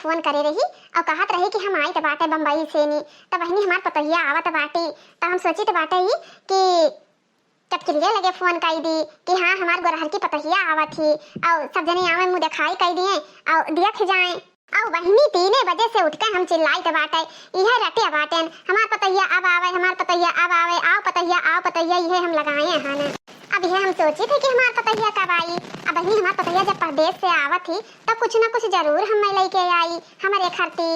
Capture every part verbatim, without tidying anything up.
फोन करे रही और कहत रही कि हम आइत बाटे बम्बई से नी, त बहिनी हमार पतोहिया आवत बाटी, त हम सोचित बाटे ही कि चटकिलिया लगे फोन कई दी कि हाँ, हमार गोरहर की पतोहिया आवत ही, और सब जने आवे, मुँह देखाई कई दिए और दियत जाए। और बहिनी तीने बजे से उठ के हम चिल्लाइत बाटे, इहे रटिया बाटेन, "हमार पतोहिया अब आवे, हमार पतोहिया अब आवे, आओ पतोहिया, आओ पतोहिया", इहे हम लगाए हन। अब इहे हम सोचित है कि हमार पतोहिया कब आई। अब बहिनी हमार पतोहिया जब परदेस से आवत ही, तब कुछ ना कुछ जरूर हमें लइके आई हमरे खरती।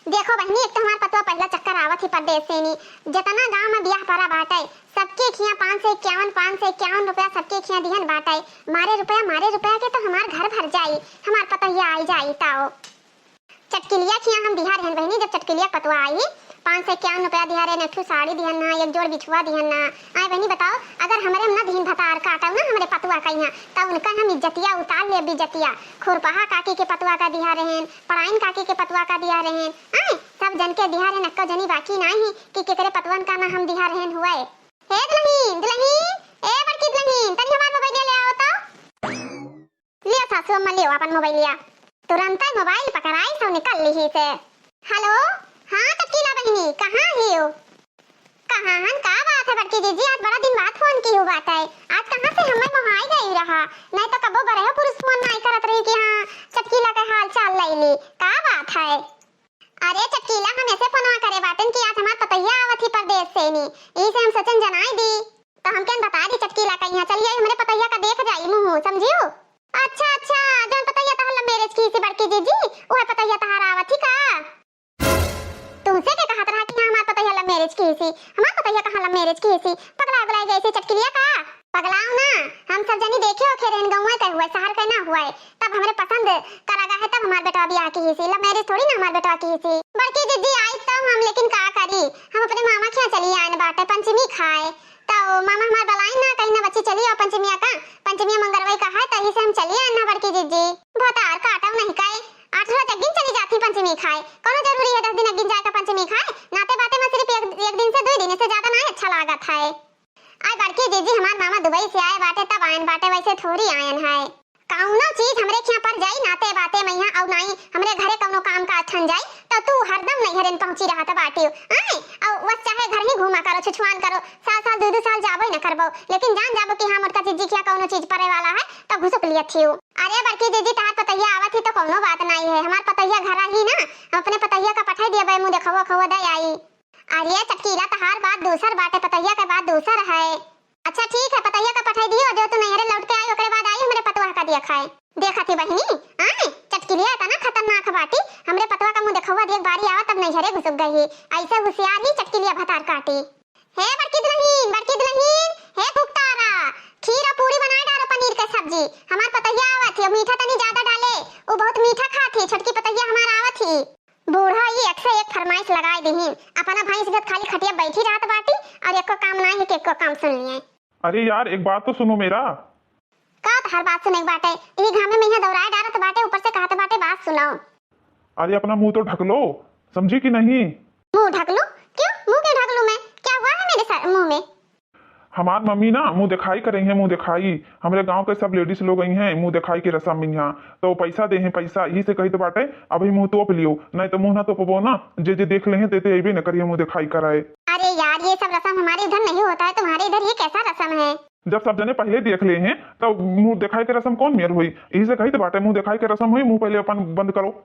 देखो बहिनी, एक तो हमार पतवा पहिला चक्कर आवत ही परदेस से नी, जितना गाँव में बियाह परा बाटे, सबके खिया पाँच सौ इक्यावन, पाँच सौ इक्यावन रुपया सबके खिया दिहन बाटे। मारे रुपया, मारे रुपया के तो हमार घर भर जाई, हमार पतोहिया आई जाई ताओ। चटकिलिया खिया हम दिहा रहन बहिनी, जब चटकिलिया पतवा आई, पाँच सौ इक्यावन रुपया दिहा रहन, एक ठो साड़ी दिहन ना, एक जोड़ बिछुआ दिहन ना। आए बहिनी बताओ, अगर हमरे हम ना दिन भतार काटब ना हमरे पतवा का यहाँ, तब उनका हम इज्जतिया उतार लेब, इज्जतिया। खुरपहा काकी के पतवा का दिहा रहन, पराइन काकी के पतवा का दिहा रहन, आए, सब जन के दिहा रहन, अक्को जनी बाकी नाही कि केकरे पतवन का ना हम दिहा रहन हुए। हे दुलहिन, दुलहिन, ए बड़की दुलहिन, तनी हमार मोबाइल ले आओ तो। लियो सासू अम्मा, लियो अपन मोबाइलिया। तुरंतै मोबाइल पकड़ाई सो निकल लिही से। हेलो, हाँ चटकीला बहिनी, कहाँ हियो? कहाँ हन, का बात है बड़की जीजी, आज बड़ा दिन बाद फोन किहू बाटे। आज कहाँ से हमें मोहाई गई रहा, नहीं तो कबो बरहो पुरुष फोन नहीं करत रही कि हाँ चटकीला के हाल चाल लैली, का बात है? अरे चटकीला, हम ऐसे फोनवा करे बाटेन कि आज हमार पतोहिया आवत ही परदेस से नी, यही से हम सोचन जनाई दी, तो हमके बता दी चटकीला कहिया चली आई, हमरे पतोहिया का देख जाई मुँह, समझियो? अच्छा अच्छा, जौन पतोहिया तहार लव मैरिज किहिसी बड़की जीजी, उहे पतोहिया तहार आवत ही का? तुमसे के कहत रहा कि हाँ, हमार पतोहिया लव मैरिज किहिसी? हमार पतोहिया कहाँ लव मैरिज किहिसी? पगला उगला गइसी चटकिलिया का? पगलाओ ना, हम सब जनी देखे होखे रहन, गौवा के हुए, शहर के ना हुए, तब हमरे पसंद करा गा है, तब हमार बेटवा बियाह किहिसी, लव मैरिज थोड़ी ना हमार बेटवा किहिसी। बड़की जीजी आई तब हम, लेकिन का करी, हम अपने मामा के यहाँ चली आयन बाटे पंचमी खाए, तो मामा हमार बलाइन ना, कहिन ना बच्ची चली आओ पंचमिया का, पंचमिया मंगरवई का है, तही से हम चली आयन ना बड़की जीजी। भतार काटब नहीं काए, आठ रोज अग्गिन चली जाती पंचमी खाए, कौनो जरूरी है दस दिन अग्गिन जाए का पंचमी खाए? नाते बाते में सिर्फ एक, एक दिन से, दो दिन से ज्यादा ना अच्छा लागत है। आए बड़की जीजी, हमार मामा दुबई से आए बाटे तब आयन बाटे, वैसे थोड़ी आयन है। कौनो चीज हमरे खिया पर जाई नाते बाते में यहाँ, और नाई हमरे घरे कौनो काम का अठन जाई, तो तू हरदम नैहरन पहुँची रहत बाटियो, आए? और बस चाहे घर ही घूमा करो, छुछुआन करो, साल साल दू दू साल जाबो ही न करबो, लेकिन जान जाबो कि हाँ मोटका जीजी खिया कौनो चीज परे वाला है, तो घुसुक लियत हियो। अरे बड़की जीजी, तहार पतोहिया आवत ही तो कौनो बात नाई है, हमार पतोहिया घरा ही ना, हम अपने पतोहिया का पठाई दिया बे, मुँह देखवा खवा दे आई। अरे चटकीला, तहार बात दूसर बाटे, पतोहिया के बात दूसर है। अच्छा ठीक है, पतोहिया का पठाई दियो, जो तू नैहरे लौट के आई ओकरे बाद आई हमरे पतोह का दिया खाए। देखा थी बहिनी, आए चटकिलिया इतना खतरनाक बाटी, हमरे पतोह का मुँह देखवा दिए बारी आवा तब नैहरे घुसुक गई, ऐसे होशियार ही चटकिलिया भतार काटी। हे बड़की दुलहिन, बड़की दुलहिन, हे फुकतारा, खीर और पूरी बनाए डालो, पनीर के सब्जी। हमार पतोहिया आवत ही, मीठा तनी ज्यादा डाले, वो बहुत मीठा खात ही, छोटकी पतोहिया हमार आवत ही। बूढ़ा ई एक से एक फरमाइश लगाए दिहिन, अपना भैंस गत खाली खटिया बैठी रहत बाटी और एको काम ना है कि एको काम सुन लिए। अरे यार, एक बात तो सुनो मेरा। का तहार बात सुने के बाटे? ई घामे में यहाँ दौड़ाए डारत बाटे, ऊपर से कहत बाटे बात सुनाओ। अरे अपना मुंह तो ढक लो, समझी कि नहीं? मुंह ढक लूं? क्यों, मुंह क्यों ढक लूं मैं? क्या हुआ है मेरे सर, मुंह में? हमार मम्मी ना मुंह दिखाई करे हैं, मुंह दिखाई। हमरे गांव के सब लेडीज लोग आई हैं मुंह दिखाई के रसम में यहाँ, तो पैसा दे हैं, पैसा यही से कही तो बाटे, अभी मुंह तोप लियो, नहीं तो मुंह ना तोपबो ना, जे जे देख ले हैं तेते अइबे न करिए मुंह दिखाई कराए। अरे यार, ये सब रसम हमारे इधर नहीं होता है, तुम्हारे इधर ये कैसा रसम है? जब सब जने पहले देख ले हैं तो मुंह दिखाई के रसम कौन मेर हुई? यही से कही तो बाटे, मुंह दिखाई के रसम हुई, मुंह पहले अपन बंद करो।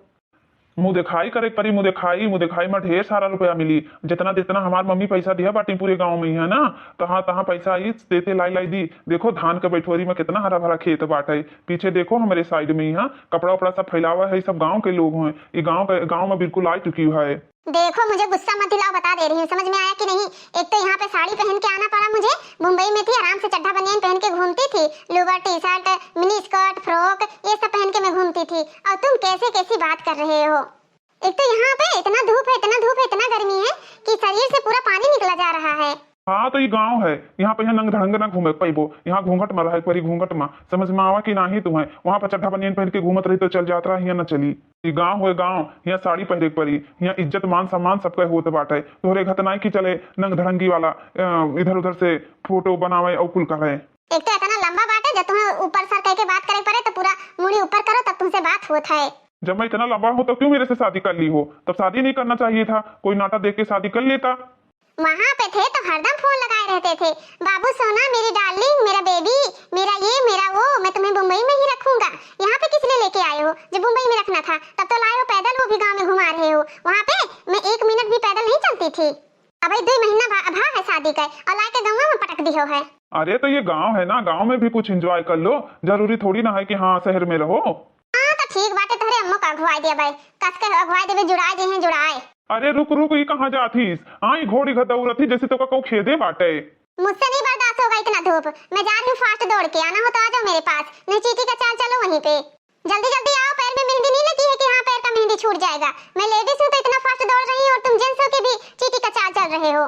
मुंह देखाई करे के परी, मुंह देखाई, मुंह देखाई में ढेर सारा रुपया मिली। जितना जितना हमार मम्मी पैसा दिया बाटी पूरे गांव में ही है ना, तहाँ तहाँ पैसा आई देते लाई लाई दी। देखो धान के बैठोरी में कितना हरा भरा खेत बाटे। पीछे देखो हमरे साइड में यहाँ कपड़ा उपड़ा सब फैलावा है, सब गांव के लोग हैं। ये गांव के, गांव में बिल्कुल आ चुकी है। देखो मुझे गुस्सा मत दिलाओ, बता दे रही हूँ, समझ में आया कि नहीं? एक तो यहाँ पे साड़ी पहन के आना पड़ा मुझे, मुंबई में थी आराम से चड्ढा बनियान पहन के घूमती थी, लोअर टी शर्ट मिनी स्कर्ट फ्रॉक ये सब पहन के मैं घूमती थी, और तुम कैसे कैसी बात कर रहे हो। एक तो यहाँ पे इतना धूप है, इतना धूप है, इतना गर्मी है कि शरीर से पूरा पानी निकला जा रहा है। हाँ तो ये गांव है, यहाँ पे यहाँ नंग धड़ंग ना घूमे पैबो, यहाँ घूंघट में रहे परी, घूंघट में। समझ में आवा कि नाही तुम्हें? वहाँ पे चड्ढा बनियान पहन के घूमत रही तो चल जात रहा, यहाँ न चली। ये गांव है गांव, यहाँ साड़ी पहरे के परी, यहाँ इज्जत मान सम्मान सबका होत बाटे। तोहरे घत नाई की चले नंग धड़ंगी वाला, अ, इधर उधर से फोटो बनावे और कुल करे। एक तो इतना लंबा बाटे, जब तुम्हें ऊपर सर कह के बात करे पड़े तो पूरा मुड़ी ऊपर करो तब तुमसे बात होत है। जब मैं इतना लंबा हूँ तो क्यों मेरे से शादी कर ली हो? तब शादी नहीं करना चाहिए था, कोई नाटा देख के शादी कर लेता। वहाँ पे थे तो हरदम फोन लगाए रहते थे, "बाबू सोना, मेरी डार्लिंग, मेरा बेबी, मेरा ये, मेरा वो, मैं तुम्हें मुंबई में ही रखूंगा। यहाँ पे किस लिए लेके आए हो? जब मुंबई में रखना था तब तो लाए हो पैदल, वो भी गांव में घुमा रहे हो। वहाँ पे मैं एक मिनट भी पैदल नहीं चलती थी। अबे दुई महीना भा, भा है शादी के और लाए के गाँव में पटक दियो है।" अरे तो ये गांव है ना, गांव में भी कुछ एंजॉय कर लो, जरूरी थोड़ी ना है कि हाँ शहर में रहो। हाँ तो ठीक बाटे, तोहरे अम्मो का अगुवाई देबे, कस के अगुवाई देबे, जुड़ाए जे हैं जुड़ाए। अरे रुक रुक, ई कहाँ जात हीस? हाँ, ई घोड़ी घर दौड़त ही जैसे तोका कहूँ खेदे बाटे। मुझसे नहीं बर्दाश्त होगा इतना धूप, मैं जा रही हूँ फास्ट दौड़ के, आना हो तो आ जाओ मेरे पास, नहीं चींटी का चाल चलो वहीं पे। जल्दी जल्दी आओ, पैर में मेहंदी नहीं लगी है कि हाँ पैर का मेहंदी छूट जाएगा। मैं लेडीज हूँ तो इतना फास्ट दौड़ रही हूँ और तुम जेंट्स हो के भी चींटी का चाल चल रहे हो।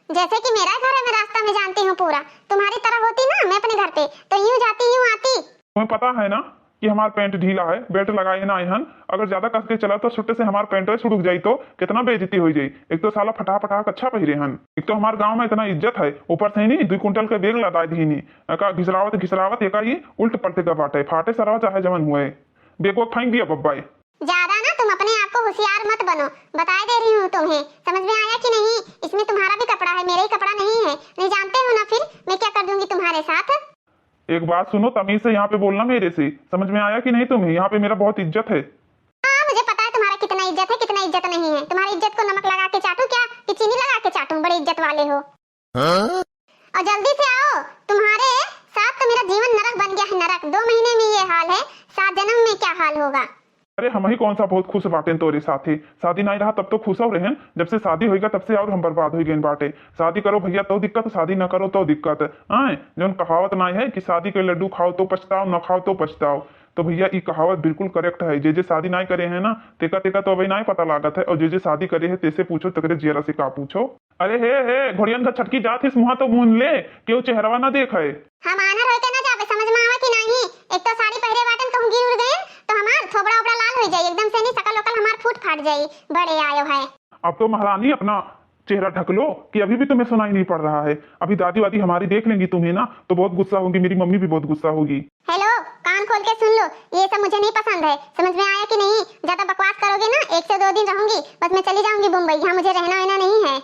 जैसे कि मेरा घर है, मैं रास्ता में जानती हूँ पूरा। तुम्हारी तरह होती ना मैं अपने घर पे तो यूं जाती यूं आती। तुम्हें पता है ना कि हमार पैंट ढीला है, बेल्ट लगाए ना आए हन। अगर ज्यादा कस के चला तो छुट्टे से हमार पैंट सुड़ुक जाई तो कितना बेइज्जती हो जाई। एक तो साला फटाह फटाह कच्छा पहिरे हन, एक तो हमार गांव में इतना इज्जत है, ऊपर से ही नहीं दुई कुंटल के बैग लदाए दीनी। एका घिसरावत घिसरावत एका ही उल्ट पलट गा बाटे, फाटे सरवा चाहे जवन हुए, बैगवा फेंक दिया बब्बाई। ज्यादा ना तुम अपने आप को होशियार मत बनो, बताए दे रही हूँ तुम्हें, समझ में आया कि नहीं? इसमें तुम्हारा भी कपड़ा है, मेरा ही कपड़ा नहीं है, नहीं जानते हो ना, फिर मैं क्या कर दूंगी तुम्हारे साथ। एक बात सुनो, तमीज से यहाँ पे बोलना मेरे से, समझ में आया कि नहीं तुम्हें? यहाँ पे मेरा बहुत इज्जत है। हाँ, मुझे पता है तुम्हारा कितना इज्जत है, कितना इज्जत नहीं है। तुम्हारी इज्जत को नमक लगा के चाटूं क्या कि चीनी लगा के चाटूं? बड़े इज्जत वाले हो। हाँ? और जल्दी से आओ, तुम्हारे साथ तो मेरा जीवन नरक बन गया है, नरक। दो महीने में ये हाल है, सात जन्म में क्या हाल होगा? अरे हम ही कौन सा बहुत खुश बाटेन तोरे साथे। शादी नाई रहा तब तो खुश हो रहेन, जब से शादी होइगा तब से और हम बर्बाद हो गए बाटे। शादी करो भैया तो दिक्कत, शादी न करो तो दिक्कत। आए, जौन कहावत नाई है कि शादी के लड्डू खाओ तो पछताओ, न खाओ तो पछताओ, तो भैया ई कहावत बिल्कुल करेक्ट है। जे जे शादी नाई करे है ना, तेका तेका तो अबे नाई पता लागत है, और जे जे शादी करे है तेसे पूछो, तकरे जियरा से का पूछो। अरे हे, हे, घोड़ियन का छटकी जात हिस, मुहा तो मून ले, केहू चेहरवा ना देखे। हम आनर होइके ना जाबे, समझ में आवा कि नाही? एक तो साड़ी पहिरे बाटन, कहूँ गिर उड़ गएन, तो हमार थोबड़ा ओबड़ा लाल होइ जाई, एकदम से नहीं, सकल ओकल हमार फूट फाट जाई। बड़े आयो है। अब तो महारानी अपना चेहरा ढक लो कि अभी भी तुम्हें सुनाई नहीं पड़ रहा है। अभी दादी वादी हमारी देख लेंगी तुम्हें ना, तो बहुत गुस्सा होंगी, मेरी मम्मी भी बहुत गुस्सा होगी। हेलो, कान खोल के सुन लो, ये सब मुझे नहीं पसंद है, समझ में आया कि नहीं? ज्यादा बकवास करोगे ना, एक से दो दिन रहूंगी, बस मैं चली जाऊंगी मुंबई, यहाँ मुझे रहना वहना नहीं है।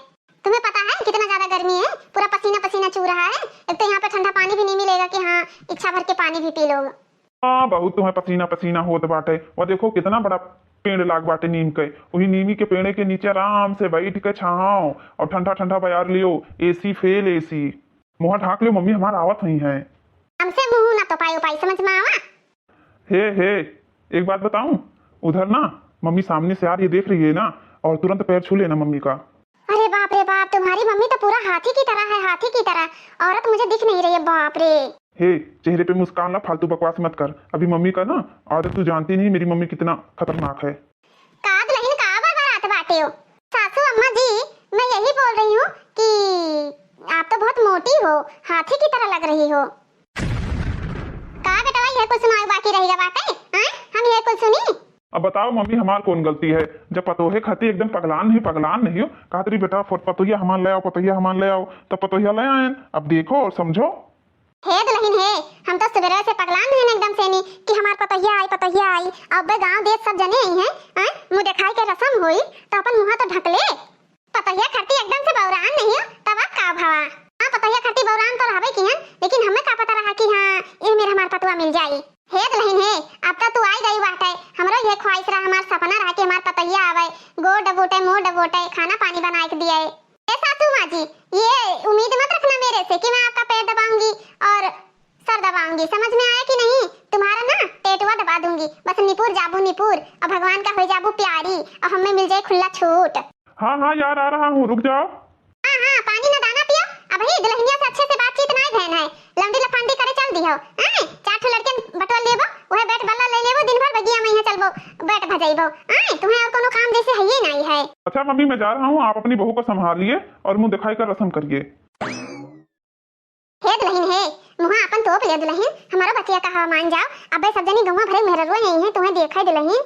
तुम्हें पता है कितना ज्यादा गर्मी है, पूरा पसीना पसीना चू रहा है। एक तो यहाँ पे ठंडा पानी भी नहीं मिलेगा कि हाँ इच्छा भर के पानी भी पी लो। हाँ, बहुत तुम्हें पसीना पसीना होत बाटे। वह देखो कितना बड़ा पेड़ लाग बाटे नीम के, वही नीमी के पेड़े के नीचे आराम से बैठ के छाँव और ठंडा ठंडा बयार लियो। एसी फेल एसी। मुँह ढाक लियो, मम्मी हमार आवत हुई है। हमसे मुँह ना तो पायो पाई, समझ में आवा? हे, हे, एक बात बताऊं? उधर ना मम्मी सामने से आ रही है, देख रही है ना, और तुरंत पैर छू लेना मम्मी का। अरे बाप रे बाप, तुम्हारी मम्मी तो पूरा हाथी की तरह है, हाथी की तरह। औरत मुझे दिख नहीं रही है, बाप रे। हे, चेहरे पे मुस्कान ला, फालतू बकवास मत कर। अभी मम्मी का ना आदत तू जानती नहीं, मेरी मम्मी कितना खतरनाक है। का दुलहिन का बरबरात बाटे हो? सासू अम्मा जी, मैं यही बोल रही हूँ कि आप तो बहुत मोटी हो, हाथी की तरह लग रही हो। का बेटवा, यह कुल सुनावे बाकी रह गया बाटे? हैं? हम यह कुल सुनी? अब बताओ मम्मी, हमार कौन गलती है? जब पतोहे खाती एकदम पगलान नहीं, पगलान नहीं हो, कहत रही, "बेटा, फोट पतोहिया हमार ले आओ, पतोहिया हमार ले आओ," तब पतोहिया ले आयन। अब देखो और समझो। हे दुलहिन हे, हम तो सुबेरे से पगलान हैं एकदम से नी कि हमार पतोहिया आई, पतोहिया आई। अब गाँव देश सब जने आई हैं, हैं? मुँह देखाई के रसम होई, तो अपन मुँह तो ढक ले। पतोहिया खरती एकदम से बौरान नहीं हो, तब आप का भवा? हाँ, पतोहिया खरती बौरान तो रहबे किहन, लेकिन हमें का पता रहा कि हाँ, ये मेर हमार पतोहिया मिल जाई। हे दुलहिन हे, अब तो तू आई गई बाटे, हमरो ये ख्वाहिश रहा, हमार सपना रहा कि हमार पतोहिया आवे, गोड़ डबोटे, मोड़ डबोटे, खाना पानी बनाए के दिए। ए सासू माँ जी, ये उम्मीद मत रखना मेरे से कि मैं आपका पैर दबाऊंगी और सर दबाऊंगी, समझ में आया कि नहीं? तुम्हारा ना टेटुआ दबा दूंगी, बस निपुर जाबू निपुर, और भगवान का हो जाबू प्यारी, और हमें मिल जाए खुला छूट। हाँ, हाँ यार, आ रहा हूँ, रुक जाओ। हाँ, हाँ, पानी ना दाना पियो, अबही दुलहिनिया से अच्छे से बातचीत नाई भैन है, लंडी लफंडी करे चल दिहो। आए, चार ठो लड़कियन बटोर लेबो, वह बैट बल्ला ले लेबो, दिन भर बगिया में यहाँ चलबो, बैट भजैबो। आए, तुम्हें और कोनो काम जैसे है ये नाई है। अच्छा मम्मी, मैं जा रहा हूँ, आप अपनी बहू को संभालिए और मुँह दिखाई कर रसम करिए। हे दुलहिन हे, मुँह आपन तोप ले दुलहिन, हमारो बतिया कहा मान जाओ। अबे सब जनी गौवा भरे मेहररुआ यही है, तुम्हें देखे दुलहिन।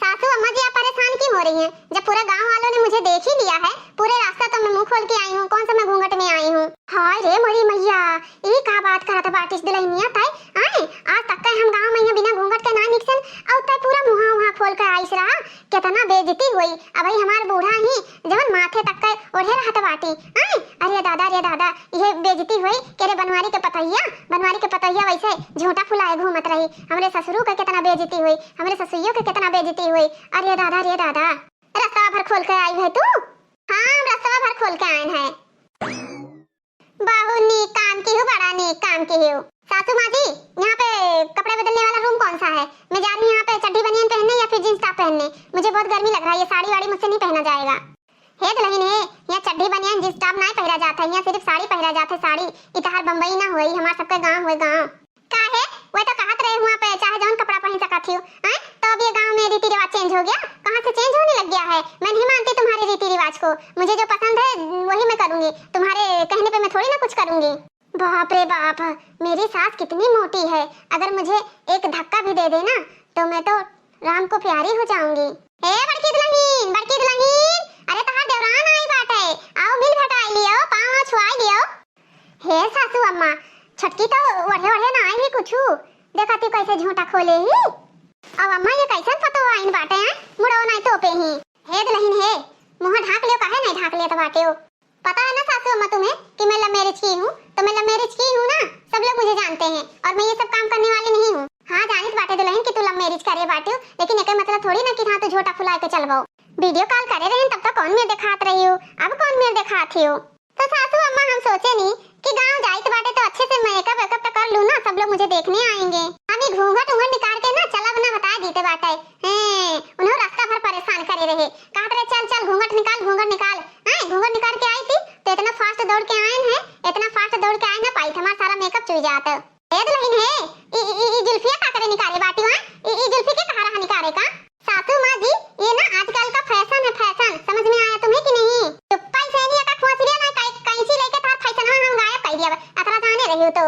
सासू अम्मा जी, आप परेशान क्यों हो रही हैं? जब पूरा गांव वालों ने मुझे देख ही लिया है, पूरे रास्ता तो मैं मुंह खोल के आई हूँ, कौन सा मैं घूंघट में आई हूँ? हाय रे मोरी मैया, ई का बात करत बाटिस दुलहिनिया तै? आए, आज तक के हम गाँव में यहाँ बिना घूंघट के ना निकसन, अउ तै पूरा मुँहा उहाँ खोल के आइस रहा। केतना बेइज्जती होई। अबही हमार बूढ़ा ही जवन माथे तक के ओढ़े रहत बाटी। आए, अरे दादा, अरे दादा, इहे बेइज्जती होई। के रे बनवारी के पतोहिया, बनवारी के पतोहिया वैसे झूठा फुलाए घूमत रही। हमरे ससुरू के केतना बेइज्जती होई, हमरे ससुइयो के केतना बेइज्जती होई। अरे दादा, अरे दादा, रस्ता भर खोल के आई है तू? हाँ, हम रस्ता भर खोल के आए हैं। बहुत नीक काम किहू, बड़ा नीक काम किहू। सासू माँ जी, यहाँ पे कपड़े बदलने वाला रूम कौन सा है? मैं जा रही हूँ यहाँ पे चड्ढी बनियान पहनने या फिर जींस टॉप पहनने। मुझे बहुत गर्मी लग रहा है, ये साड़ी वाड़ी मुझसे नहीं पहना जाएगा। हे दुलहिन हे, यहाँ चड्ढी बनियान जींस टॉप नाय पहिरा जात है, यहाँ सिर्फ साड़ी पहिरा जात है, साड़ी। ई तहार बम्बई ना होई, हमार सबके गाँव होई, गाँव। काहे? वह तो कहत रहे हुआ पे चाहे जौन कपड़ा पहन सकत हियो, हैं? तो अब ये गाँव में रीति रिवाज चेंज हो गया? कहाँ से चेंज होने लग गया है? मैं नहीं मानती तुम्हारे रीति रिवाज को। मुझे जो पसंद है वही मैं करूँगी। तुम्हारे कहने पे मैं थोड़ी ना कुछ करूँगी। बाप रे बाप, मेरी सास कितनी मोटी है। अगर मुझे एक धक्का भी दे देना तो मैं तो राम को प्यारी हो जाऊँगी। ए बड़की दुलहिन, बड़की दुलहिन, अरे तहार देवरान आई बाटे, आओ मिल भटाई लियो, पाँव छुआई लियो। हे सासू अम्मा, छोटकी तो ओढ़े ओढ़े ना आई ही कुछू। देखा तू कैसे झूठा खोले ही। अब अम्मा ये कैसन पतो आइन बाटे हैं, मुड़ो नहीं तोपे ही। हे दुलहिन हे, मुँह ढाक लियो, काहे नहीं ढाक लेत बाटे हो? पता है ना सासू अम्मा तुम्हें कि मैं लव मैरिज की हूँ, तो मैं लव मैरिज की हूँ ना, सब लोग मुझे जानते हैं और मैं ये सब काम करने वाली नहीं हूँ। हाँ, जानित बाटे दुलहिन कि तू लव मैरिज करे बाटे हो, लेकिन एकर मतलब थोड़ी ना कि हाँ तू झोटा फुला के चलबो। वीडियो कॉल करे रहे तब तो कौन मेर देखात रही हो, अब कौन मेर देखात ही हो? तो सासू अम्मा हम सोचे नी कि गाँव जाइत बाटे तो अच्छे से मेकअप वेकअप तो कर लूँ ना, सब लोग मुझे देखने आएंगे। हम ये घूंघट उंघट निकाल के ना चलब ना बता दीते बाटे। हैं, उन्हों रास्ता भर परेशान करे रहे, कहत रहे चल चल घूंघट निकाल, घूंघट निकाल। हैं, घूंघट निकाल के आई थी तो इतना फास्ट दौड़ के आए हैं, इतना फास्ट दौड़ के आए ना पाई हमारा सारा मेकअप चुई जात। ए दुलहिन हे, ई, ई, ई, ई जुल्फिया का करे निकाले बाटी वहाँ? ई, ई जुल्फी के कहा रहा निकाले का? सासू माँ जी, ये ना आजकल का फैशन है, फैशन। समझ में आया तुम्हें कि नहीं? चुप्पा से नहीं का खोस लिया ना, कै-, कैंची लेके तार फैशन हम गायब कर दिया। अतरा जाने रही हो तो।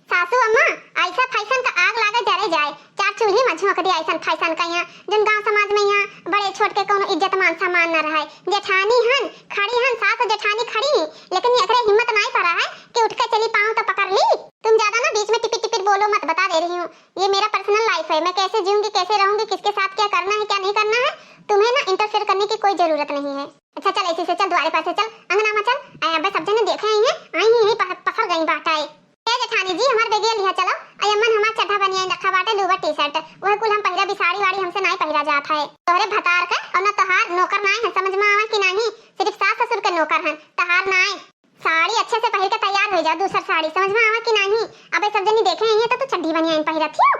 सासू अम्मा, ऐसा फैशन का आग लागे जरे जाए, चार चूल्ही में झोंक दिया ऐसा फैशन का यहाँ, जौन गाँव समाज में यहाँ बड़े छोट के कोनो इज्जत मान सम्मान न रहे। जेठानी हन, खड़ी हन, सास जेठानी खड़ी ही, लेकिन एकरे हिम्मत नहीं पड़ा है कि उठ के चली पाँव तो पकड़ ली। तुम ज्यादा ना बीच में टिपिट टिपिट बोलो मत, बता दे रही हूँ। ये मेरा पर्सनल लाइफ है, मैं कैसे जीऊँगी, कैसे रहूँगी, किसके साथ क्या करना है, क्या नहीं करना है, तुम्हें ना इंटरफेयर करने की कोई जरूरत नहीं है। अच्छा चल, ऐसे से चल, द्वारे पर से चल, अंगना में चल। आए अबे सब जने देखे आई हैं, आई ही यहीं पह-, पसर गई बात आए। ए जेठानी जी, हमार बेगिया लिहा चलो। आई अम्मन हमार चड्ढा बनियान रखा बाटे, लोवर टी शर्ट, वह कुल हम पहिरा भी, साड़ी वाड़ी हमसे नाई पहिरा जात है। तोहरे भतार का और ना तोहार नौकर नाई है, समझ में आवा कि नहीं? सिर्फ सास ससुर के नौकर हैं, तहार नाई। साड़ी अच्छे से पहिर के तैयार हो जाओ, दूसर साड़ी, समझ में आवा कि नहीं? अबे सब जनी देखे आई है तो तू चड्ढी बनियान पहिरत हियो।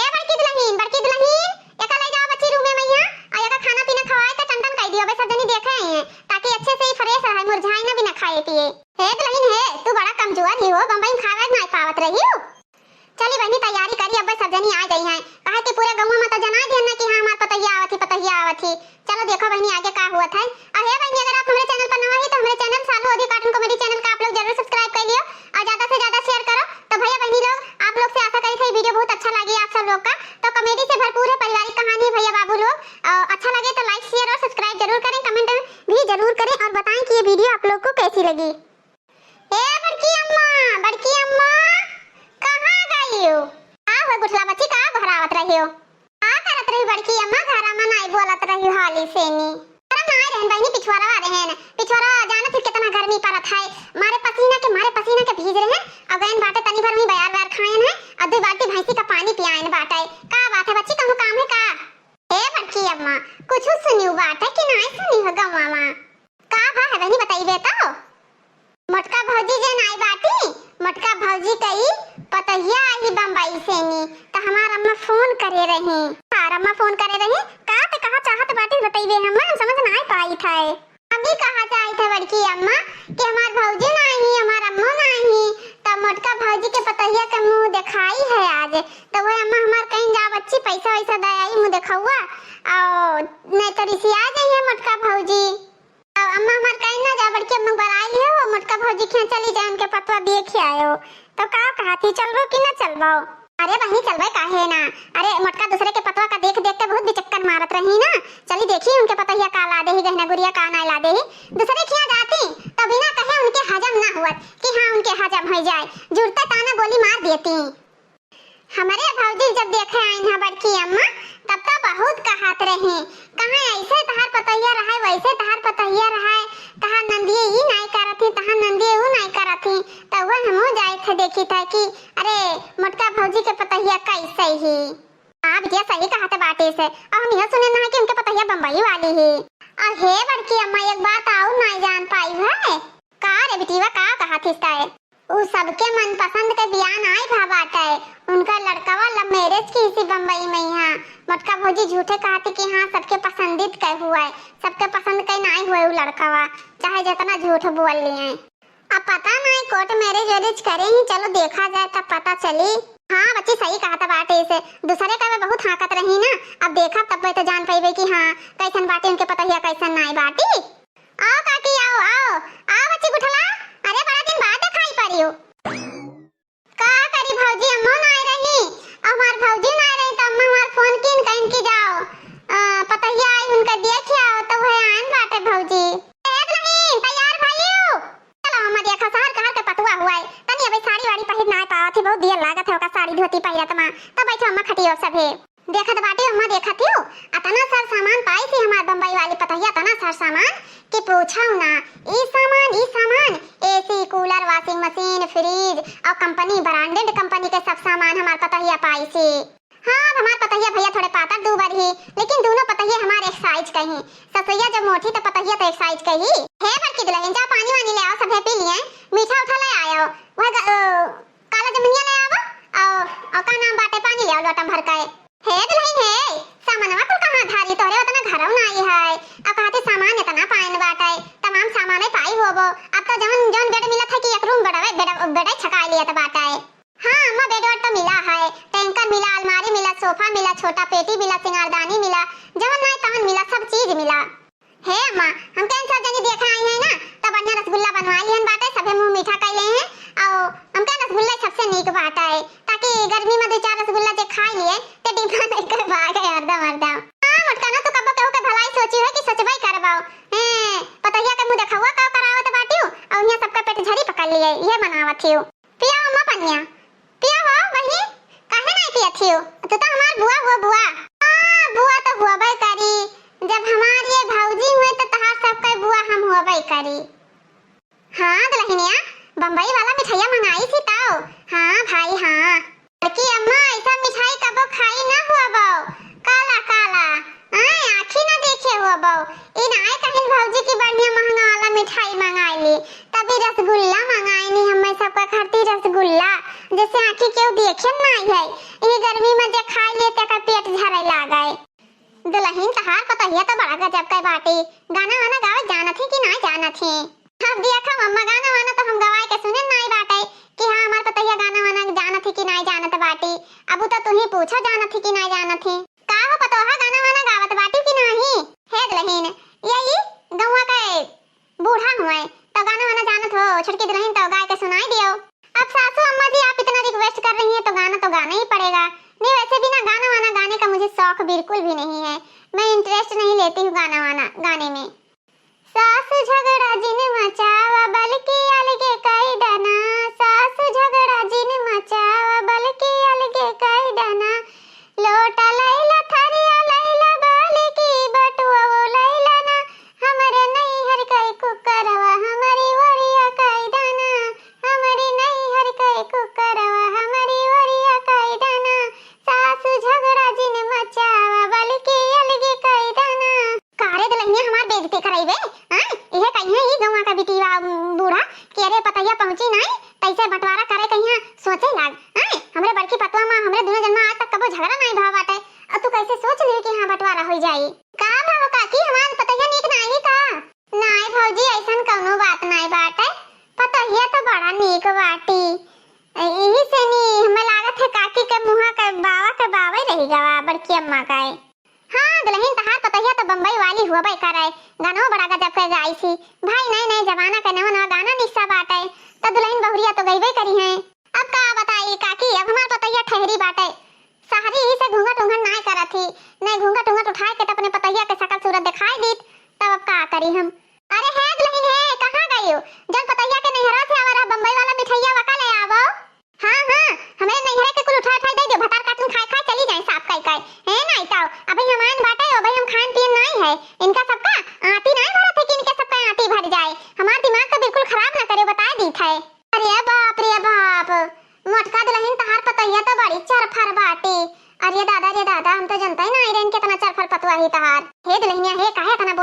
ए बड़की दुलहिन, बड़की दुलहिन, एका ले जाओ बच्ची रूमे में यहाँ, और एका खाना पीना खवाए के टन टन कर दियो, अबे सब जनी देखे आई है, ताकि अच्छे से ही फ्रेश रहे, मुरझाए ना बिना खाए पिए। हे दुलहिन हे, तू बड़ा कमजोर ही हो, बम्बई में खावे नहीं पावत रही हो। चली बहनी तैयारी करी, अबे सब जनी आ गई हैं, काहे कि पूरे गौवा में तो जनाई दिहन ना कि हाँ हमार पतोहिया आवत ही, पतोहिया आवत ही। चलो देखो बहनी आगे का हुआ था। और हे बहनी, अगर आप हमारे चैनल पर नवा ही तो हमारे चैनल सालू अवधी कार्टून कॉमेडी चैनल का आप लोग जरूर सब्सक्राइब कर लियो और ज्यादा से ज्यादा शेयर करो। तो भैया बहनी लोग, आप लोग से आशा करी थी वीडियो बहुत अच्छा लगे आप सब लोग का। तो कॉमेडी से भरपूर है, पारिवारिक कहानी है भैया बाबू लोग। और अच्छा लगे तो लाइक शेयर और सब्सक्राइब जरूर करें, कमेंट भी जरूर करें और बताएं कि ये वीडियो आप लोग को कैसी लगी। ए बड़की अम्मा, बड़की अम्मा, कहाँ गई हो? का हो गुठला बच्ची, का गोहरावत रही हो? का करत रही बड़की अम्मा, घरा में नाई बोलत रही हाली से नी? घरा में आए रहन बहनी, पिछुआरा रहन, पिछुआरा जाना फिर कितना गर्मी पड़त है, मारे पसीना के, मारे पसीना के भीज रहन, और गयन बाटे तनी भर में बयार वार खायन है, और दो बाल्टी भैंसी का पानी पियायन बाटे। का बात है बच्ची, कहूँ काम है का? ए बड़की अम्मा, कुछ सुनियो बाटे कि नाई सुनी हो गौवा में? का भा है बहनी, बताइबे तो? मोटका भौजी जे नाई बाटी, मोटका भौजी कई पतोहिया आई बम्बई से नी, त हमार अम्मा फोन करे रही। हमार अम्मा फोन करे रही, का त कहा चाहत बाटी बताइबे, हम, हम समझ नाई पाई था। हम भी कहा चाहत है बड़की अम्मा कि हमार भौजी नाई ही, हमार अम्मो नाई ही, त मोटका भौजी के पतोहिया के मुँह देखाई है आज। त वह अम्मा हमार कहीं जा बच्ची पैसा वैसा दे आई मुँह देखौआ, और नहीं तो रिसिया जाई है मोटका भौजी। अब अम्मा हमार कहीं ना जा, बड़की अम्मा बुलाई लियो, मोटका भौजी खिया चली जाए, उनके पतवा देखे आयो। तो का कहा थी, चलबो कि ना चलबो? अरे बहनी चलबे काहे ना, अरे मोटका दूसरे के पतवा का देख देख के बहुत बिचक्कर मारत रही ना। चली देखी उनके पतोहिया का ला दे ही, गहना गुरिया का ना ला दे ही। दूसरे खिया जाती तो बिना कहे उनके हजम ना हुआ कि हाँ उनके थी। और हे बड़की अम्मा, एक बात आउर नाई जान पाई है। का रे बिटिया, का कहा थिस तय? उ सबके मनपसंद के बियाह नाई भा बाटे। उनका लड़कवा love marriage किहिस बम्बई में। यहाँ मोटका भौजी झूठे कहती कि हाँ, सबके पसंदीद के हुए, सबके पसंद के नाई हुए उ लड़कवा, चाहे जितना झूठ बोल लिए। अब पता नाई court marriage वैरिज करे ही, चलो देखा जाए तब पता चली। हाँ बच्ची, सही कहत बाटे, इसे दूसरे का में बहुत हाँकत रही ना, अब देखब तब तो जान पइबे कि हाँ, कैसन बाटी उनके पतोहिया, कैसन नाई बाटी। आओ काकी, आओ, आओ, आओ बच्ची गुठला, अरे बड़ा दिन बाद देखाई पड़ियो। का करी भौजी, अम्मो नाई रही, हमार भौजी नाई रही, तो अम्मा हमार फोन कीन कहिन कि जाओ, अ, पतोहिया आई, उनका देख आओ, तो वह आन बाटे भौजी। ए दुलहिन, तैयार भइयो? चलो अम्मा, देखा शहर कहर के पतुआ हुआ है, तनी अबे साड़ी वाड़ी पहिर नाई पावत ही, बहुत देर लागत है ओका साड़ी धोती पहिरत मा, तब बैठो अम्मा खटियो सभे। देखत बाटी अम्मा, देखत हियो, अतना सर सामान पाइसी हमार बम्बई वाली पतोहिया, अतना सर सामान कि पूछो ना। ई सामान, ई सामान, AC, cooler, washing machine, fridge और company, branded company के सब सामान हमार पतोहिया पाइसी। हाँ, अब हमार पतोहिया भैया थोड़े पातर दूबर ही, लेकिन दोनों पतोहिया हमार एक size कही। ससुइया जब मोटी तो पतोहिया तो एक size कही। हे बड़की दुलहिन, जाओ पानी वानी ले आओ, सभे पी लिए, मीठा उठा ले आयो, वह ग-, ओ, काला जमुनिया ले आवा, और, और का नाम बाटे, पानी ले आओ लोटा भर के। हे दुलहिन हे, सामानवा कुल कहाँ धारी, तोहरे उतना घरौ नाई है, अब कहते सामान इतना पाइन बाटे, तमाम सामाने पाई होबो। अब तो जौन जौन bed मिलत है कि एक room bedवे, bed, bedवे छकाई लियत बाटे। हाँ अम्मा, bed वेड तो मिला है, tanker मिला, अलमारी मिला, sofa मिला, छोटा पेटी मिला, सिंगारदानी मिला, जवन नाई तवन मिला, सब चीज मिला। हे अम्मा, हमके इन सब जनी देखे आई हैं ना, तो बढ़िया रसगुल्ला बनवा लिहन बाटे, सभे मुंह मीठा कइले हैं, और हमके रसगुल्ला सबसे नीक बाटे, ताकि गर्मी में दो चार रसगुल्ला जे खाई लिए, ते डिब्बा नहीं कर भागे हरदम हरदम। हाँ मोटका ना, तू कब्बो केहू के भलाई सोची हो कि सोचबे करबो? हैं, पतोहिया के मुंह देखौआ का करावत बाटियो, और यहाँ सबका पेट झड़ी पकड़ लिए, ये बनावत हियो। पिया अम्मा पनिया, पिया हो बहिनी, काहे नाई पियत हियो? तू तो हमार बुआ हुआ, बुआ। हाँ, बुआ तो हुआबे करी, जब हमार ये भौजी हुए तो तहार सबके बुआ हम हुआबे करी। हाँ दुलहिनिया, बम्बई वाला मिठाइया मंगाइसी तौ। हाँ भाई हाँ। बड़की अम्मा, ऐसा मिठाई कबो खाई ना हुआबो, काला काला। आय, आँखी ना देखे हुआबो। ई नाय कहिन भौजी की बढ़िया महंगा वाला मिठाई मंगाई ली, तभी रसगुल्ला मंगाई नी, हमें सबका खातिर रसगुल्ला, जैसे आँखी केहू देखे नाई है। ई गर्मी में जे खाई ले तेकर पेट झरे लागे। दुलहिन तहार पतोहिया तो बड़ा गजब के बाटी, गाना वाना गावे जानत ही कि नाय जानत ही? अब देखा मम्मा, गाना वाना तो हम गवाए के सुने नाई बाटे कि हाँ हमार पतोहिया गाना वाना जानत ही कि नाई जानत बाटी। अब उ तो तू ही पूछो जानत ही कि नाई जानत ही। का हो पतोहा, गाना वाना गावत बाटी कि नाही? हे दुलहिन, यही गौवा के बूढ़ा हुए तो गाना वाना जानत हो, छोटकी दुलहिन तो गाय के सुनाई दियो। अब सासू अम्मा जी आप इतना request कर रही हैं तो गाना तो गाना ही पड़ेगा। नहीं, वैसे भी ना गाना वाना गाने का मुझे शौक बिल्कुल भी नहीं है, मैं interest नहीं लेती हूँ गाना वाना गाने में। सासु झगड़ा जिन मचावा, बल्कि अलगे कई दना। सासु झगड़ा जिन मचावा, बल्कि अलगे कई दना। लोटा लैला, थरिया लैला, बल्कि बटुआ वो लैला ना। हमरे नैहर कई कुकरवा, हमरी ओरिया कई दना। हमरे नैहर कई कुकरवा, हमरी ओरिया कई दना। सासु झगड़ा जिन मचावा, बल्कि अलगे कई दना। का रे दुलहिनिया, हमार बेइज्जती करइबे? आय, इहे कहिए ई गौवा का बिटिया, उम, बूढ़ा कि अरे पतोहिया पहुँची नाई, तैसे बंटवारा करे कहिया सोचे लाग। आय, हमरे बड़की पतोह मा हमरे दुनो जन मा आज तक कबो झगड़ा नाई भवा बाटे, और तू कैसे सोच लिहे कि हाँ बंटवारा होई जाई? का भवा काकी, हमार पतोहिया नीक नाई का? नाई भौजी, ऐसन कौनो बात नाई बाटे, पतोहिया तो बड़ा नीक बाटी। यही से नी, हमें लागत है काकी के मुहा के बावा के बावे रही गवा, बड़की अम्मा का है। हाँ दुलहिन, तहार पतोहिया तो बम्बई वाली हुअबे करे, गानो बड़ा गजब के गाइसी। भाई नए नए जमाना के नवा नवा गाना निस्सा बाटे, तो दुलहिन बहुरिया तो गइबे करी हैं। अब का बताई काकी, अब हमार पतोहिया ठहरी बाटे, सहरी ही से घूंघट उंघट नाय करत ही, नहीं घूंघट उंघट उठाए के तो अपने पतोहिया के शकल सूरत दिखाई दीत, तब अब का करी हम। अरे हे दुलहिन हे, कहाँ गइयो? जौन पतोहिया के नैहरा से आवा रहा बम्बई वाला मिठाइया वका ले आवो। हाँ, हाँ, हमरे नैहरे के कुल उठाए उठाए दे दियो, भतार काटून खाए खाए चली जाए साफ कई कई। हे नाई ताऊ, अभी हम आन बाटे, अभी हम खान पियन नाई है। इनका सबका आंटी नाई भरत है कि इनके सबका आंटी भर जाए। हमार दिमाग तो बिल्कुल खराब ना करे, बताए दीत है। अरे बाप रे बाप, मोटका दुलहिन तहार पतोहिया तो बड़ी चरफर बाटे। अरे दादा रे दादा, हम तो जनता ही नाई रहन कितना चरफर पतोह ही तहार। हे दुलहिनिया हे, काहे इतना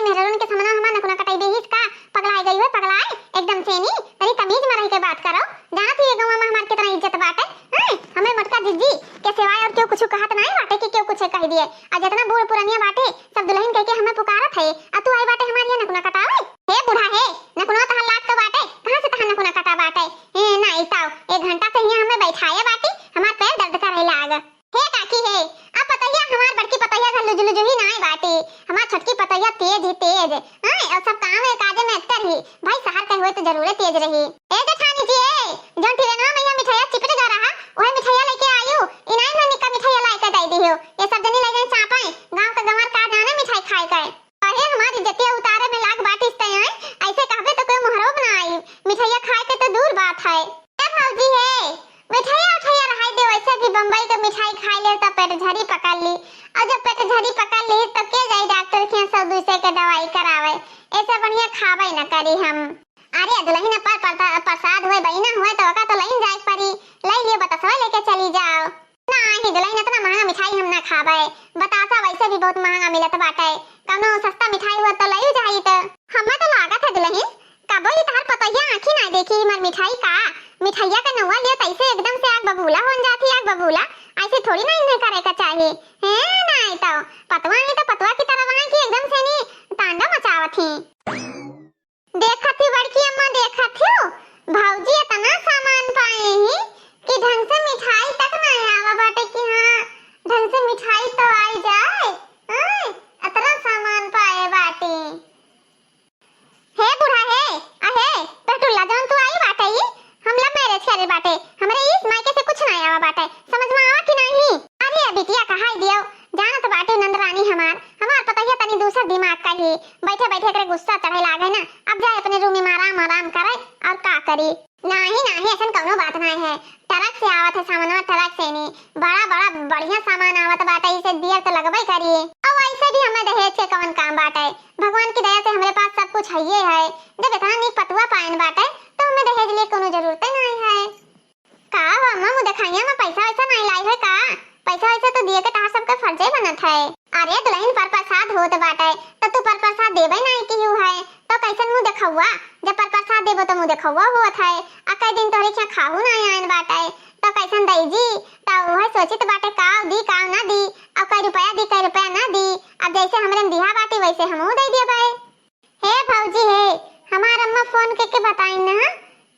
मेहररुन के समनवा हमार नकुना कटाई देहिस का? पगलाए गई हो, पगलाए। एकदम से नी, तनी तमीज में रह के बात करो। जानत ही ये गौवा में हमार कितना इज्जत बाटे। हैं? हमें मोटका जिज्जी के सिवाय और केहू कुछ कहत नाई बाटे कि केहू कुछ कह दिए। आ जितना बूढ़ पुरनिया बाटे, सब दुलहिन कह के हमें पुकारत है। आ तू आई बाटे हमार यहाँ नकुना कटावे? हे बूढ़ा हे, नकुना तहार लाग तो बाटे, कहाँ से तहार नकुना कटा बाटे? हे नाई ताऊ, एक घंटा से यहाँ हमें बैठाए बाटी, हमार पैर दर्द करे लाग। हे काकी हे, अब पतोहिया हमार बड़की पतोहिया घर लुजु लुजु ही नाई बाटी, हमार छोटकी पतोहिया तेज ही तेज। हाँ, और सब काम है काजे में अत्तर ही, भाई शहर के हुए तो जरूरे तेज रही। ए जेठानी जी, ए, जौन टिरेनवा में यह मिठाइया चिपट जा रहा, वही मिठाइया लेके आयु, इनाई में निका मिठाइया लाइके दे दियो। ये सब जनी ले गए चापाई, गाँव का गंवार का जाने मिठाई खाए के। अरे हमार इज्जतिया उतारे में लाग बाटिस तै, हैं? ऐसे कहबे तो कोई मोहरो ना आई, मिठाइया खाए के तो दूर बात है। ए भौजी हे, मिठाइया उठाइया रहाई दे, वैसे भी बम्बई के मिठाई खाई ले तो पेट झरी पकड़ ली, और जब पेट झरी पकड़ ली तो के जाई डॉक्टर के यहाँ सौ दुई सौ के दवाई करावे, ऐसे बढ़िया खावे न करी हम। अरे दुलहिन पर, पर, प्रसाद हुए, बहिना हुए तो ओका तो लइन जाए परी, लई लियो बतसवा लेके चली जाओ। नाही दुलहिन, इतना महंगा मिठाई हम ना खाबे। बतासा वैसे भी बहुत महंगा मिलत बाटे, कौनो सस्ता मिठाई हुआ तो लई जाई त। हमें तो लागत है दुलहिन, कबो ही तहार पतोहिया आँखी ना देखी हमार मिठाई का। मिठाइया का नौवा लियो तैसे एकदम से आग बबूला होन जाती, आग बबूला। ऐसे थोड़ी ना इन्हें करे का चाहिए। हैं, नाई तो पतवा आई तो पतवा की तरह वहाँ की एकदम से नी तांडव मचावत ही। देखत ही बड़की अम्मा, देखत ही, भौजी इतना सामान पाए ही कि ढंग से मिठाई तक ना आवा बाटे कि हाँ, ढंग से मिठाई तो आई जाए। हाँ, इतना सामान पाए बाटे। हे बूढ़ा हे, अहे, पेटुल्ला जौन तू आई बाटे ई, हम love marriage करे बाटे, हमरे इस मायके से कुछ ना आवा बाटे, समझ में आवा कि नहीं? अरे बिटिया कहाई दियो, जानत बाटे नंदरानी हमार, हमार पतोहिया तनी दूसर दिमाग का ही, बैठे बैठे एकरे गुस्सा चढ़े लागे ना, अब जाए अपने रूम में आराम आराम करे, और का करी? नाही नाही, ऐसन कौनो बात नाही है, ट्रक से आवत है सामानवा, ट्रक से नी, बड़ा बड़ा बढ़िया सामान आवत बाटे, इसे दियर तो लगबे करी। और वैसे भी हमें दहेज के कौन काम बाटे, भगवान की दया से हमरे पास सब कुछ हइये है। जब इतना नीक पतुआ पायन बाटे, तो हमें दहेज लिए कोनो जरूरते नाई है। का हो अम्मा, मुँह देखाइया में पैसा वैसा नाई लाई है का? पैसा वैसा तो दिए के तहार सबके फर्जे बनत है। अरे दुलहिन, पर प्रसाद होत बाटे, तो तू पर प्रसाद देबे नाई किहू है, तो कैसन मुँह देखौआ? जब पर प्रसाद देबो तो मुँह देखौआ होत है। आ कई दिन तोहरे खिया खाहू नाई आयन बाटे, तो कैसन दई जी? तो वह सोचित बाटे काव दी, काव ना दी, और कई रुपया दी, कई रुपया ना दी। अब जैसे हमरे में दिहा बाटी, वैसे हमहू दे देबे। हे भौजी हे, हमार अम्मा फोन करके बताई ना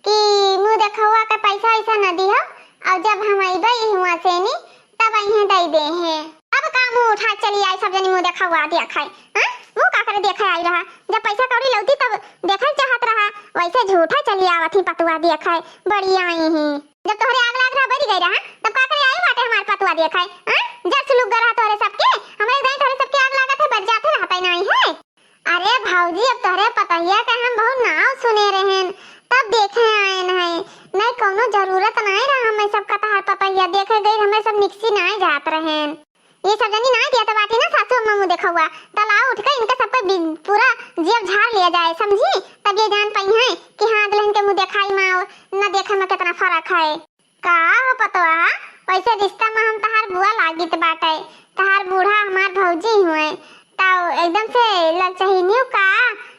कि मुँह देखौआ का पैसा वैसा न दिहो, और जब हम अइबे हुआ से नी, तब अइहें दे दे हैं। अब का मुँह उठा चली आई, सब जनी मुँह देखौआ दिया खाए, हाँ? मुँह का करे देखे आई रहा, जब पैसा कौड़ी लौती तब देखे चाहत रहा, वैसे झूठा चली आवत ही पतुआ दिया खाए, बड़ी आई ही। जब तोहरे आग लाग रहा, बरी गई रहा, तब का करे आई बाटे हमार पतुआ दिया खाए, हाँ? जब सुलूक गर रहा तोहरे सबके, हमरे दाई तोहरे सबके आग लागत है, बर जाते रहते नहीं है। अरे भौजी, अब तोहरे पतोहिया के हम बहुत नाव सुने रहेन, तब देखे आयन है। नहीं, कौनो जरूरत नहीं रहा, हमें सब कटहर पतोहिया देखे गई, हमें सब निकसी नहीं जात रहेन। ये सब जनी नहीं दिया तो बाटी ना सासू अम्मा मुँह देखौआ, तला उठ के इनका सबके बि-, पूरा जेब झाड़ लिया जाए, समझी? तब ये जान पाई हैं कि हाँ, दुलहिन के मुँह देखाई में और न देखे में कितना फर्क है। का हो पतोहा, वैसे रिश्ता में हम तहार बुआ लागित बाटे, तहार बूढ़ा हमार भौजी हुए, तौ एकदम से ललचहिनियो का,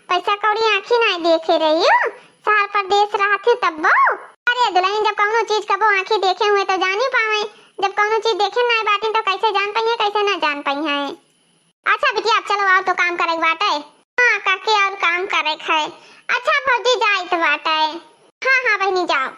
पैसा कौड़ी आँखी नाई देखे रहियो, शहर परदेस रहत ही तब्बो। अरे दुलहिन, जब कौनो चीज कबो आँखी देखे हुए तो जानी पावे, जब कौनो चीज देखे नाई बाटिन तो कैसे जान पाइए, कैसे ना जान पाइए। अच्छा बिटिया, अब चलो आओ तो काम करे के बाटे। हाँ काकी, और काम करे के है। अच्छा भौजी, जाइत बाटे। हाँ हाँ बहिनी, जाओ।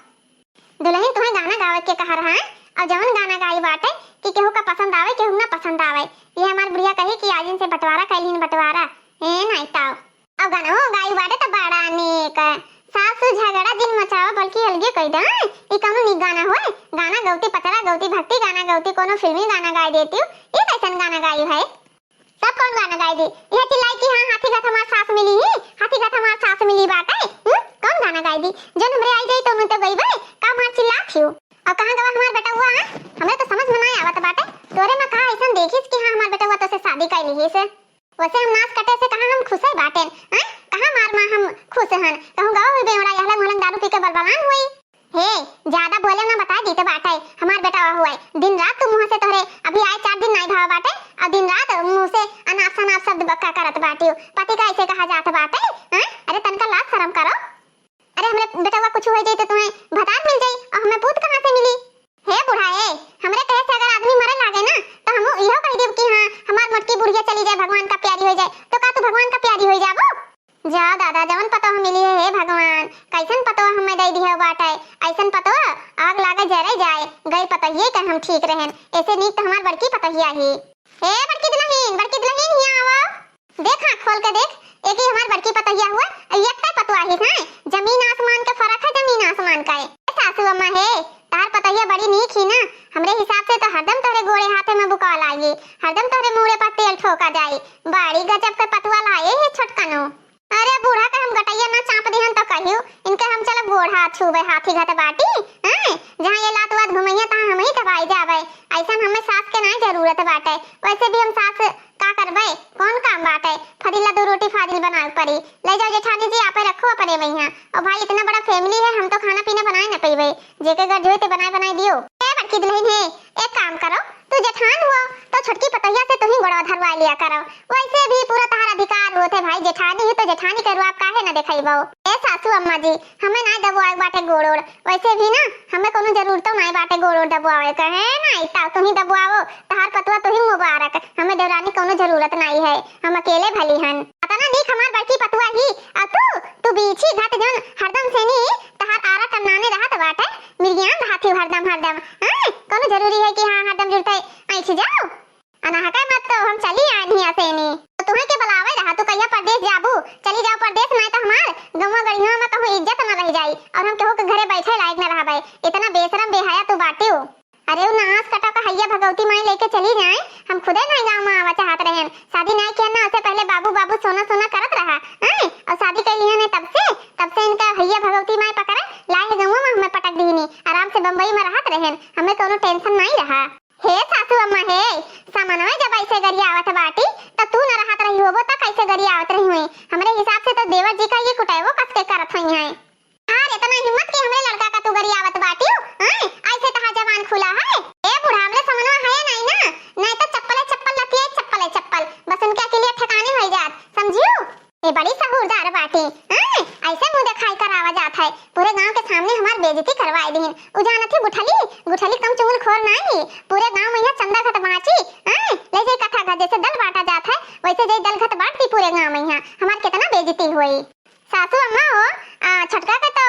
दुलहिन, तुहें गाना गावे के कहा रहा है, और जवन गाना गाई बाटे कि केहू का पसंद आवे, केहू ना पसंद आवे। ये हमार बुढ़िया कही कि आज इनसे बंटवारा कैलिन, बंटवारा। ए नाई ताओ। अब गाना हो गाई बाटे तो बड़ा नीक। सासू झगड़ा जिन मचावा, बल्कि अलगे कई दे। ई कौनो नीक गाना होए? गाना गौती, पचरा गौती, भक्ति गाना गौती, कोनो फिल्मी गाना गाई देती। ई कैसन गाना गाई है? सब कौन गाना गाई दी? यह चिल्लाई कि हाँ, हाथी घाट हमार सास मिली ही, हाथी घाट हमार सास मिली बाटे। हम्म? कौन गाना गाई दी? जौन हमरे आई जाई तो उन्हें तो गईबे, का मार चिल्लात हियो? और कहाँ गवा हमार बेटवा, हाँ? हमरे तो समझ में ना आवत बाटे। तोरे में कहाँ ऐसन देखिस कि हाँ, हमार बेटवा तो से शादी कर ली से? वैसे हम नास कटे से कहाँ हम खुश है बाटेन, हाँ? कहाँ मार माँ हम खुश हन? कहूँ गवा हुई बेवड़ा, यहलंग महलंग दारू पी के बलबलान हुई। हे, ज्यादा बोले ना, बता दी तो बाटे, हमार बेटा हुआ है। दिन रात तू मुँह से तोहरे अभी आए चार दिन नाई भाव बाटे, और दिन रात मुँह से अनाप शनाप शब्द बक्का करत बाटियो। पति का ऐसे कैसन पतोह हमें दइ दिहे बाटे, ऐसन पतोह आग लागे जरे जाए, गई पतोहिए के हम ठीक रहेन, ऐसे नीक तो हमार बड़की पतोहिया ही। ए बड़की दुलहिन, बड़की दुलहिन, हियाँ आवा। देख, आँख खोल के देख, एक ही हमार बड़की पतोहिया हुआ, अउ एक तै पतोह ही है, जमीन आसमान के फर्क है, जमीन आसमान का है। ए सासू अम्मा हे, तहार पतोहिया बड़ी नीक ही ना, हमरे हिसाब से तो हरदम तोहरे गोड़े हाथे में बुकावा लागी, हरदम तोहरे मूड़े पर तेल ठोका जाई। बड़ी गजब के पतोह लाए है छोटकनो। अरे बूढ़ा के हम गटैया ना चाप दिहन तो कहियो, इनके हम चलब गोड़ हाथ छूबे हाथी घाट बाटी, हैं? जहाँ ये लात वात घुमैया तहाँ हम ही दबाई जाबे। ऐसन हमें सास के नाई जरूरत बाटे। वैसे भी हम सास का करबे, कौन काम बाटे? फजीला दो रोटी फाजिल बनावे पड़ी। ले जाओ जेठानी जी, आपे रखो अपने वहाँ। और भाई इतना बड़ा family है, हम तो खाना पीना बनाए न पइबे। जेके घर जोई ते बनाए बनाए दियो। ए बड़की दुलहिन हे, एक काम करो, तू जेठान हो, तो छोटकी पतोहिया से तू ही गोड़वा धरवा लिया करो। वैसे भी पूरा तहार अधिकार होत है भाई, जेठानी ही तो जेठानी के रुआब काहे न देखइबो। ए सासू अम्मा जी, हमें नाई दबवाए बाटे गोड़ ओड़। वैसे भी ना, हमें कोनो जरूरतो नाई बाटे गोड़ ओड़ दबवाए के, है नाई, ताऊ तू ही दबवाओ, तहार पतोह तू ही मुबारक, हमें देवरानी कोनो जरूरत नाई है, हम अकेले भली हन। अतना नीक हमार बड़की पतोह ही, आ तू, तू बीछी घाट जौन हरदम से नी, तहार आरा टन्नाने रहत बाटे, मिर्गियान रहत ही हरदम, हरदम, हैं? कोनो जरूरी है कि हाँ, हरदम जुड़ते ऐंठ जाओ? अनहके मत तो हम चली आए नहीं असेनी। तो तुहे के बुलावे रहा, तू कहिया परदेस जाबू? चली जाओ परदेस, नाई तो हमार गौवा गढ़िया में कहूँ इज्जत न रह जाई और हम केहू के घरे बैठे लायक न रहबे। इतना बेशरम बेहया तू बाटियो। अरे उ नास कटा का हैया भगवती माई लेके चली जाए, हम खुदे नाई गाँव में आवा चाहत रहेन। शादी नाई किया ना, उससे पहले बाबू बाबू सोना सोना करत रहा, हैं? और शादी कर लिया ने तब से, तब से इनका हैया भगवती माई पकड़े लाए है गौवा में हमें पटक दीनी। आराम से बम्बई में रहत रहेन, हमें कोनो tension नाई रहा। हे सासू अम्मा हे, समनवा जब ऐसे गरियावत बाटी, त तू न रहत रही होबो त कैसे गरियावत रही हुई? हमरे हिसाब से तो देवर जी का ये कुटैवो कस के करत हुई हैं। यार, इतना हिम्मत कि हमरे लड़का का तू गरियावत बाटियो, हैं? ऐसे तहार जबान खुला है? ए बूढ़ा, हमरे समनवा है नहीं ना, नहीं तो चप्पले चप्पल लतिया, चप्पले चप्पल, बस उनके अकेलिया ठिकाने हो जात, समझियो? ए बड़ी सहूरदार बाटी, हैं? ऐसे मुंह दिखाई करावा जात है, पूरे गांव के सामने हमार बेइज्जती करवाए दीन। उ जानत ही गुठली, गुठली कम चुगलखोर नाई, पूरे गांव में यहाँ चंदा घट बाँची, हैं? ले जाई कथा घट, जैसे दल बांटा जात है, वैसे जाई दल घट बांट दी पूरे गांव में यहाँ, हमार कितना बेइज्जती होई। सासू अम्मा हो, आ, छोटका के तो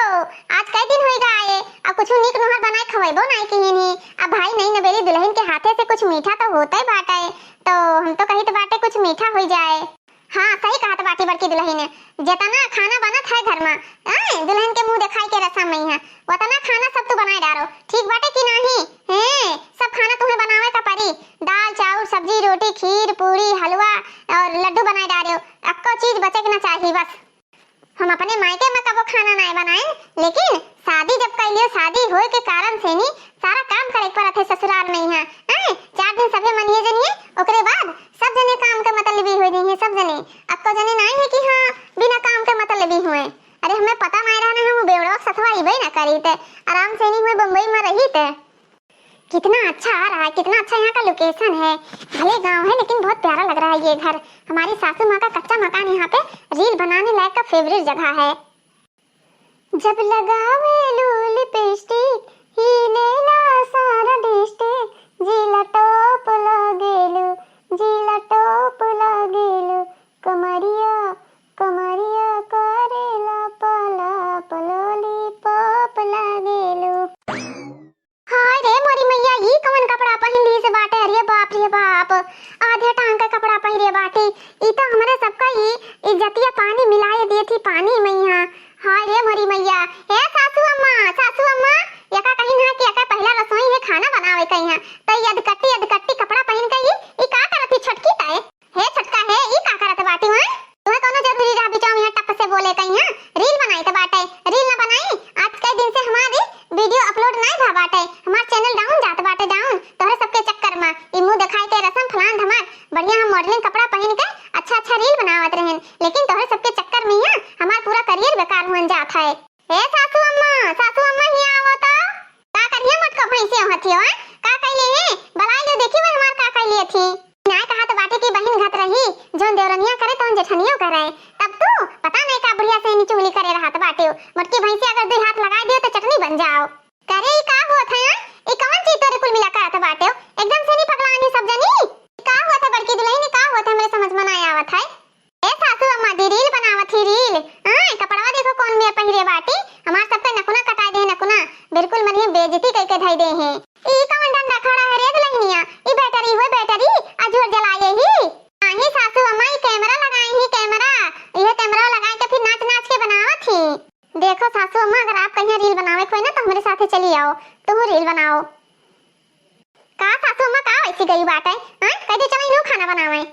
आज कई दिन होई गा आए, आ कुछ नीक नोहर बनाए खवैबो नाई किहिन ही। अब भाई नई नबेली दुलहिन के हाथे से कुछ मीठा तो होते बाटे, तो हम तो कहित बाटे कुछ मीठा होई जाए। हाँ, सही कहत बाटी बड़की दुलहिन, जेतना खाना बनत है घर मा, आय, दुलहिन के मुंह देखाई के रसम में है, वतना खाना सब तू बनाए डारो, ठीक बाटे कि नाही? हैं, सब खाना तुम्हें बनावे का पड़ी, दाल, चाउर, सब्जी, रोटी, खीर, पूरी, हलवा और लड्डू बनाए डारो, अक्को चीज बचे के ना चाही बस। हम अपने मायके में कबो खाना नाय बनाइन, लेकिन शादी जब कइलियो, शादी होए के कारण से नी सारा काम करे के परत है ससुराल में यहाँ। आय, चार दिन सभे मनिए जनिए, ओकरे बाद सब जने काम के मतलबी हो जइहे, सब जने। अक्को जने नाय है कि हाँ, बिना काम के मतलबी हुए। अरे, हमें पता नाय रहना, हम बेवड़वा सथवा इबे ना करी ते, आराम से नहीं हुए बम्बई में रही ते। कितना अच्छा आ रहा है, कितना अच्छा यहाँ का location है। भले गांव है लेकिन बहुत प्यारा लग रहा है ये घर। हमारी सासू माँ का कच्चा मकान यहाँ पे reel बनाने लायक का favourite जगह है। जब लगावेलू लिपस्टिक, हिलेला सारा डिस्ट्रिक्ट, जिला टॉप लागेलू, जिला टॉप लागेलू, कमरिया, कमरिया करेला पाला, लॉलीपॉप लागेलू। हाय रे मोरी मैया, ई कवन कपड़ा पहिन लीस बाटे? अरे बाप रे बाप, आधे टांग के कपड़ा पहिरे बाटे। ई तो हमरे सबका ई इज्जतिया पानी मिलाए दिए थी पानी में यहाँ। हाय रे मोरी मैया, हे सासू अम्मा, सासू अम्मा, यका कहीं ना कि यका पहला रसोई है खाना बनावे कहीं है, तो ई अधकट्टी अधकट्टी कपड़ा पहिन के ई, ई का करत ही छोटकी ताए? हे छोटका, हे, ई का करत बाटी, हैं? तुहे कौनो जरूरी रहा बिचाऊ यहाँ टप से बोले कहीं, हाँ? Reel बनाई त बाटे, reel ना बनाई। आज कई दिन से हमारी video upload नाई भा बाटे, हमार channel down जात बाटे, down। तोहरे सबके चक्कर में ई मुंह दिखाई के रसम फलान धमाल, बढ़िया हम modeling कपड़ा पहिन के अच्छा अच्छा reel बनावत रहेन, लेकिन तोहरे सबके चक्कर में यहाँ हमार पूरा career बेकार हुअन जात है। ए सासू अम्मा, सासू अम्मा, हियाँ आवो तो। का करिया मोटको भैंसियो हथियो, हैं? का कइले हैं? बलाई लो, देखी वो हमार का कइले थी। नाय कहत बाटे कि बहिन घत रही, जौन देवरनिया करे तौन जेठनियो करे। तब तू पता नहीं का बुढ़िया से इन्हीं चुगली करे रहत बाटे। मोटकी भैंसी अगर दुई हाथ लगाए दियो तो चटनी बन जाओ। करे ई का होत है, हैं? ई कवन चीज तोरे कुल मिला करत बाटे? एकदम से नहीं पगलानी सब जनी। ई का होत है बड़की दुलहिन, ई का होत है, हमरे समझ में ना आवत है। ए सासू अम्मा जी, reel बनावत ही, reel। हाँ, कपड़वा देखो कौन मेर पहिरे बाटी, जाओ, तुहू reel बनाओ। का सासू अम्मा, का वैसी गई बाटे? हाँ, कह दे चला इनहू खाना बनावे।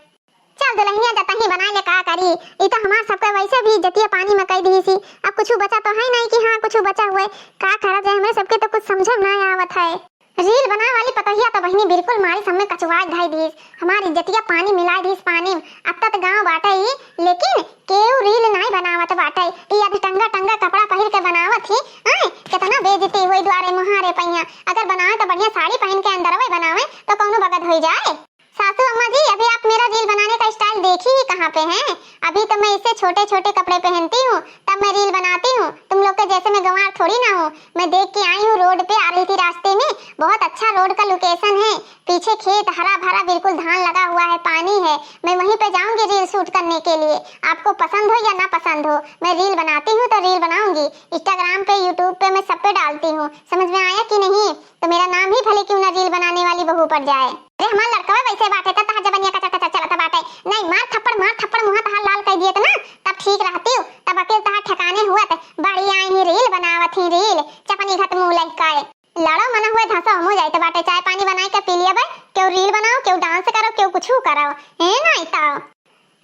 चल दुल्हनिया, जतही बनाए ले का करी, ई तो हमार सबके वैसे भी इज्जतिया पानी में कई दीसी। अब कुछ बचा तो है नहीं कि हाँ कुछ बचा हुए। का करा जाए, हमरे सबके तो कुछ समझ में ना आवत है। Reel बनाए वाली पतोहिया तो बहिनी बिल्कुल मारी सब में कचुआ ढाई दीस, हमार इज्जतिया पानी मिला दीस पानी में। अब तक गाँव बाटे ही, लेकिन केहू reel नहीं बनावत बाटे। ई अध टंगा टंगा कपड़ा पहिर के बनावत ही, आए, कितना बेइज्जती हुई द्वारे मुहारे पहिया। अगर बनावे तो बढ़िया साड़ी पहन के अंदरवे बनावे तो कौनो बगत होई जाए। सासू अम्मा जी, अभी आप मेरा reel बनाने का style देखी ही कहाँ पे हैं? अभी तो मैं इसे छोटे छोटे कपड़े पहनती हूँ, तब मैं reel बनाती हूँ। तुम लोग के जैसे मैं गंवार थोड़ी ना हूँ। मैं देख के आई हूँ, road पे आ रही थी, रास्ते में बहुत अच्छा road का location है, पीछे खेत हरा भरा, बिल्कुल धान लगा हुआ है, पानी है। मैं वहीं पे जाऊंगी reel shoot करने के लिए। आपको पसंद हो या ना पसंद हो, मैं reel बनाती हूँ तो reel बनाऊंगी। Instagram पे, YouTube पे मैं सब पे डालती हूँ। समझ में आया कि नहीं? तो मेरा नाम ही भले क्यों ना reel बनाने वाली बहू पड़ जाए। अरे हमार लड़कवा वैसे बाटे त तहार जबनिया कचर कचर चलत बाटे। नहीं, मार थप्पड़, मार थप्पड़, मुँह तहार लाल कर दिए त ना, तब ठीक रहती हो, तब अकेल तहार ठिकाने हुआ त बड़ी आई ही reel बनावत ही reel, चपनी घट मुँह लहकाए। लड़ो मन हुए धसो हमू जाइत बाटे, चाय पानी बनाए के पी लिया बे, केहू reel बनाओ, केहू dance करो, केहू कुछ करो। हे नहीं तो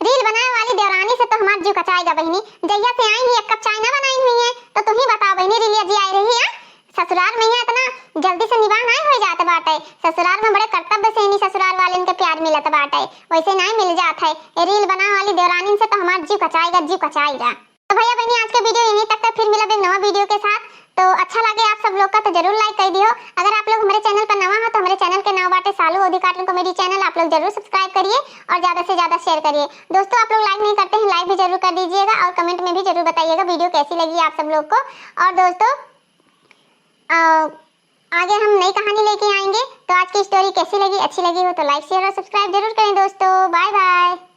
reel बनाए वाली देवरानी से तो हमार जीव कचाएगा बहिनी। जहिया से आई ही एक कप चाय ना बनाई हुई है, तो तू ही बताओ बहिनी, रीलिया जी आई रही है? ससुराल में यहाँ इतना जल्दी से निबाह नहीं हो जात बाटे। ससुराल में बड़े कर्तव्य से इन्हीं ससुराल वाले इनके प्यार मिलत बाटे, वैसे नहीं मिल जात है। ये reel बनाए वाली देवरानी से तो हमार जीव कचाएगा, जीव कचाएगा। तो भैया बहनी, आज के video यहीं तक था, फिर मिलब एक नवा video के साथ। तो अच्छा लगे आप सब लोग का तो जरूर like कर दियो। अगर आप लोग हमारे channel पर नवा हो तो हमारे channel के नाम बाटे सालू अवधी cartoon comedy channel, आप लोग जरूर subscribe करिए और ज्यादा से ज्यादा share करिए। दोस्तों, आप लोग like नहीं करते हैं, like भी जरूर कर दीजिएगा और comment में भी जरूर बताइएगा video कैसी लगी आप सब लोग को। और दोस्तों, अ, आगे हम नई कहानी लेके आएंगे। तो आज की story कैसी लगी, अच्छी लगी हो तो like, share और subscribe जरूर करें दोस्तों। Bye bye।